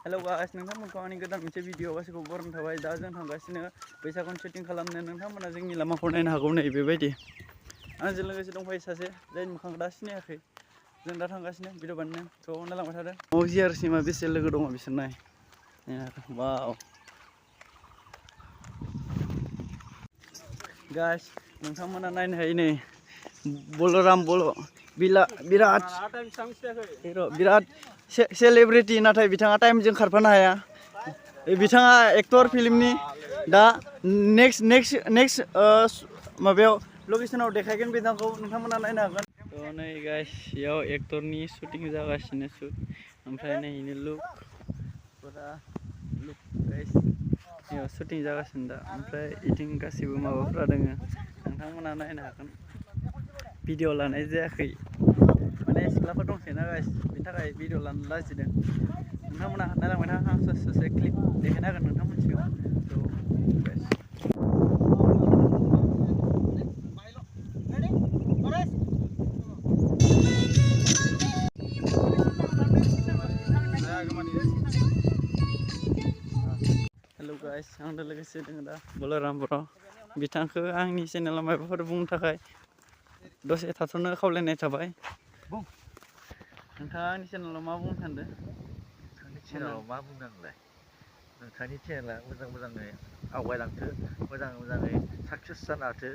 hello guys नोंथांमोनखौ आंनि गोदान मोनसे भिडिअ गासिबो बरायनाय थाबाय दा जों थांगासिनो बैसागुनि शुटिं खालामनो नोंथांमोना जोंनि लामाखौ नायनो हागौ नै बेबायदि आंजों लोगोसे दंफायो सासे जायनि मोखांखौ दा सिनायाखै जों दा थांगासिनो भिडिअ बानायनो थ' नायलांबाय थादों जिआरसिमा बेसे लोगो दङ बिसोर नाय वाव गाइस नोंथांमोना नायनो हायो नै बलराम बिराद सेलिब्रिटी नाथाय बिथाङा टाइमजों खारफानो हाया बिथाङा एक्टर फिल्मनि दा नेक्स्ट माबायाव लकेशनाव देखायगोन बिथांखौ नोंथांमोना नायनो हागोन थ' नै गाइस बेयाव एक्टरनि शुटिं जागासिनो शुट ओमफ्राय नै इनि लुक गाइस बेयाव शुटिं जागासिनो दा ओमफ्राय इथिं गासिबो माबाफोरा दोङो नोंथांमोना नायनो हागोन भिडिअ लानाय जायाखै माने सिख्लाफोर दंसैना गाइस बिनि थाखाय भिडिअ लानो लाजिदों नोंथांमोना नायलांबाय था आं ससे क्लिप देखायना होगोन नोंथांमोननि सिगाङाव गाइस हेलो गाइस आंजों लोगोसे दङ दा बलराम बर' बिथांखौ आंनि चेनेलाव माबाफोर बुंनो थाखाय दसे थाथ'नो खावलायनाय थाबाय नोंथाङा आंनि चेनेलाव मा बुंनो सानदों नोंथांनि चेनेलाव मा बुंनांगौलाय नोंथांनि चेनेला मोजाङै आवगायलांथो मोजाङै साक्सेस जानो हाथो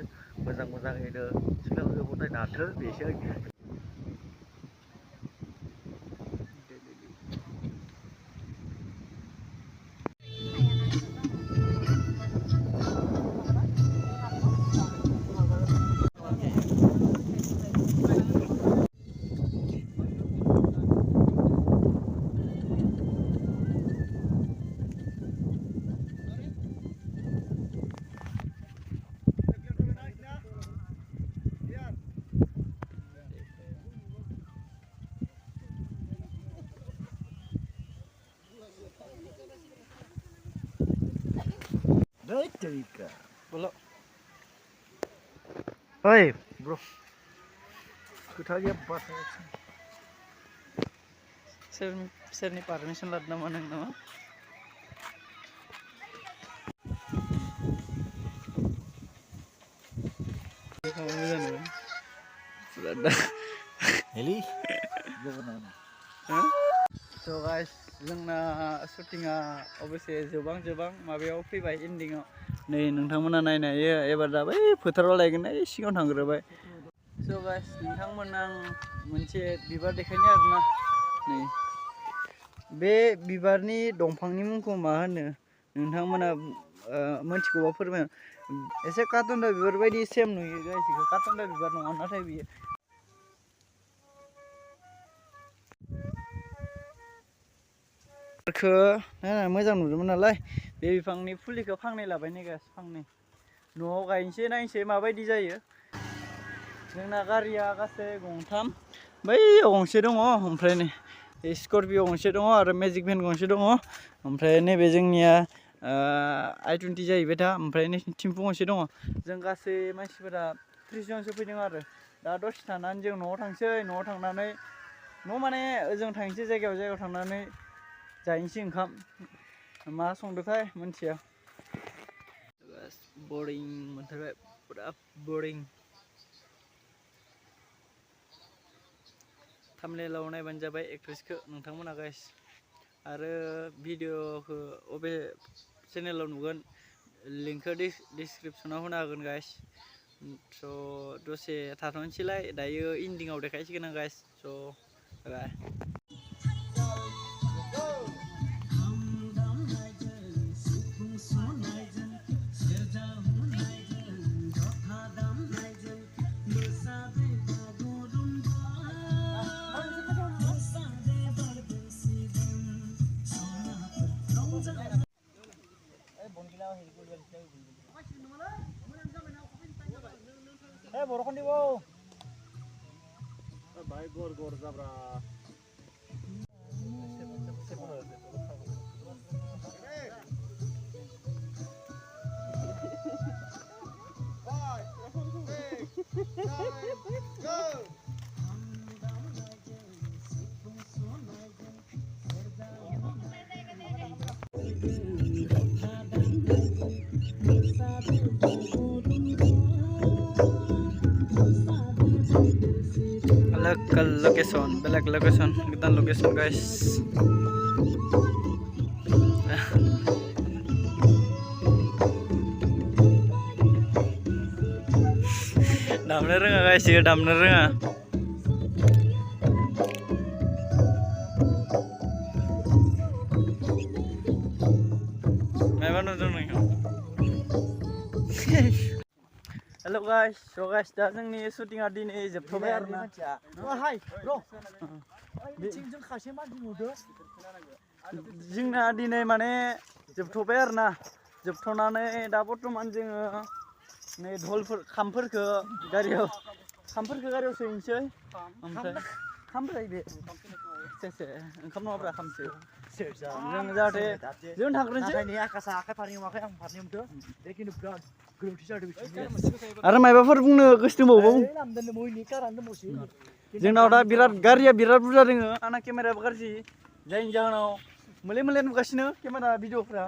मोजाङैनो सिगांखौ गथायनो हाथो बेसो बोलो ओइ ब्र खोथा गैया बाथ्रा सोरनि पारमिसन लादों नामा नों नामा हेलि So guys जोंना शुटिंआ अबसे जोबां माबायाव फैबाय एन्डिंआव नै नोंथांमोना नायनो हायो एबार दा बै फोथाराव लायगोन सिगाङाव थांग्रोबाय so guys नोंथांमोना आं मोनसे बिबार देखायनो आरोना नै बे बिबारनि दंफांनि मुंखौ मा होनो नोंथांमोना मोनथिगौबा फोरमाय एसे काटन्टा बिबार बायदि सेम नुयो गाइस काटन्टा बिबार नङा नाथाय बियो मोजां नुदोंमोन नालाय बे बिफांनि फुलिखौ फांनै लाबाय नै गाइस फांनै न'आव गायनोसै नायनोसै माबायदि जायो जोंना गारिया गासै गंथाम बैयाव गंसे दङ ओमफ्राय नै स्कर्पिय' गंसे दङ आरो मेजिक भेन गंसे दङ ओमफ्राय नैबे जोंनिया i20 जाहैबाय दा ओमफ्राय टेम्पु गंसे दङ जों गासै मानसिफोरा 30 जनसो फैदों आरो दा दसे थानानै जों न'आव थांसै न'आव थांनानै न' माने ओजों थांसै जायगायाव थांनानै जायनोसै ओंखाम मा संदोंथाय मोनथिया बरिं मोनथारबाय पुरा बरिं थाम्बनेलाव नायबानो जाबाय एक्ट्रेसखौ नोंथांमोना गाइस आरो भिडिअखौ अबे चेनेलाव नुगोन लिंकखौ डिसक्रिपसनाव होना होगोन गाइस स' दसे थाथ'नोसैलाय दायो एन्डिंआव देखायसिगोन आं गाइस स' बाय बर'खौन দিব भाई गौर जाब्रा local location black location godan location guys damna renga guys ya damna renga Hello guys, so guys दा जोंनि शुटिंआ दिनै जोबथ'बाय आरोना हाय ब्र बिथिं जों खासे मानसि नुदो जोंना दिनै माने जोबथ'बाय आरोना जोबथ'नानै दा बर्तमान जोङो नै धलफोर खामफोरखौ गारियाव सोहैनोसै ओमफ्राय खामफोर बे सेसे ओंखाम नङाब्रा खामसो जों जाहाथे जों थांग्रोनोसै नाथाय आकाशा आखाइ फारनै माखाय आं फारनै हमदो बे खिन्थु बिराद गोरोन्थि जादों आरो मायबाफोर बुंनो गोसो दंबावो लामदों मोयनि कारान दंबावसै जोंनाव दा गारिया बिराद बुरजा दोङो आंना केमेरायाबो गाज्रि जायनि जाहोनाव मोले नुगासिनो केमेरा भिडिअफ्रा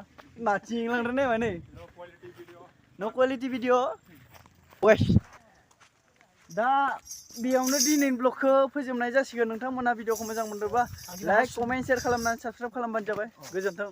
नाथिं लांद्राय माने नो क्वालिटी भिडिअ वेस दा बेयावनो दिनैनि ब्लगखौ फोजोबनाय जासिगोन नोंथांमोना भिडिअखौ मोजां मोनदोंबा लाइक कमेन्ट शेयार खालामनानै साबस्क्राइब खालामबानो जाबाय गोजोन्थों